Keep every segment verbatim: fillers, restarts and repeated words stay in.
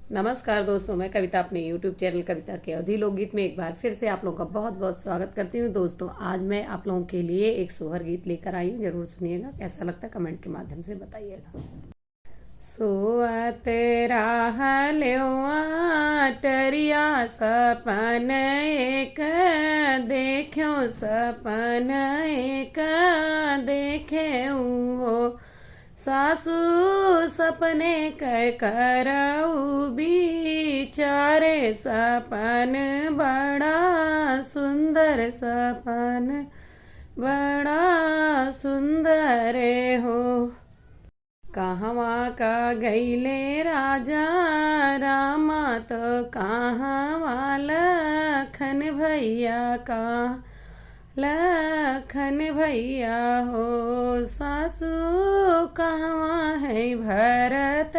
नमस्कार दोस्तों, मैं कविता अपने YouTube चैनल कविता के अवधी लोकगीत में एक बार फिर से आप लोगों का बहुत बहुत स्वागत करती हूँ। दोस्तों, आज मैं आप लोगों के लिए एक सोहर गीत लेकर आई हूँ, जरूर सुनिएगा, कैसा लगता है कमेंट के माध्यम से बताइएगा। सोवत रहलेवा टरिया सपन एक देख्यो, सपन एक देखे हो। सासू सपने कै करऊ बिचारे, सपन बड़ा सुंदर, सपन बड़ा सुंदर हो। कहवा का गईले राजा रामा, तो कहवा लखन भैया, का लखन भैया हो। सासू कहवा है भरत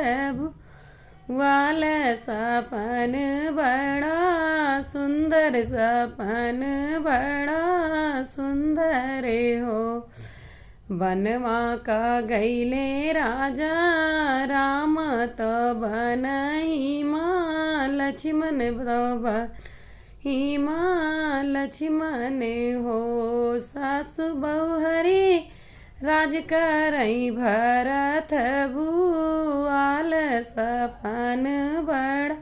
भुआल, सपन बड़ा सुंदर, सपन बड़ा सुंदर हो। बनवा का गईले राजा राम, तो बनही माँ लक्ष्मण, तो बनही माँ लक्ष्मण हो। सासु बहुहरी राज करई भरत भुआल, सपन बड़ा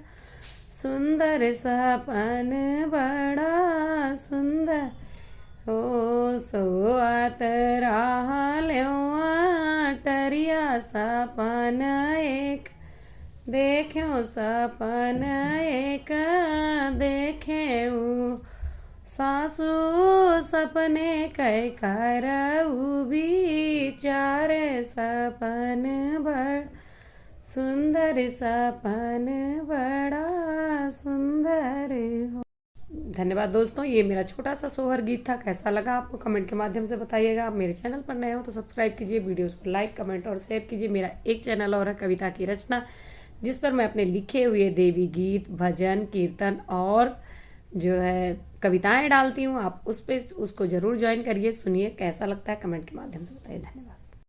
सुंदर, सपन बड़ा सुंदर हो। सोवत रहलेवा टरिया सपन एक देख्यो, सपन एक देखेऊ। सासू सपने कै करऊ बिचारे, सपन बड़ा सुंदर, सपन बड़ा सुंदर हो। धन्यवाद दोस्तों, ये मेरा छोटा सा सोहर गीत था। कैसा लगा आपको, कमेंट के माध्यम से बताइएगा। आप मेरे चैनल पर नए हो तो सब्सक्राइब कीजिए, वीडियोज़ को लाइक, कमेंट और शेयर कीजिए। मेरा एक चैनल और है कविता की रचना, जिस पर मैं अपने लिखे हुए देवी गीत, भजन, कीर्तन और जो है कविताएं डालती हूँ। आप उस पे, उसको ज़रूर ज्वाइन करिए, सुनिए, कैसा लगता है कमेंट के माध्यम से बताइए। धन्यवाद।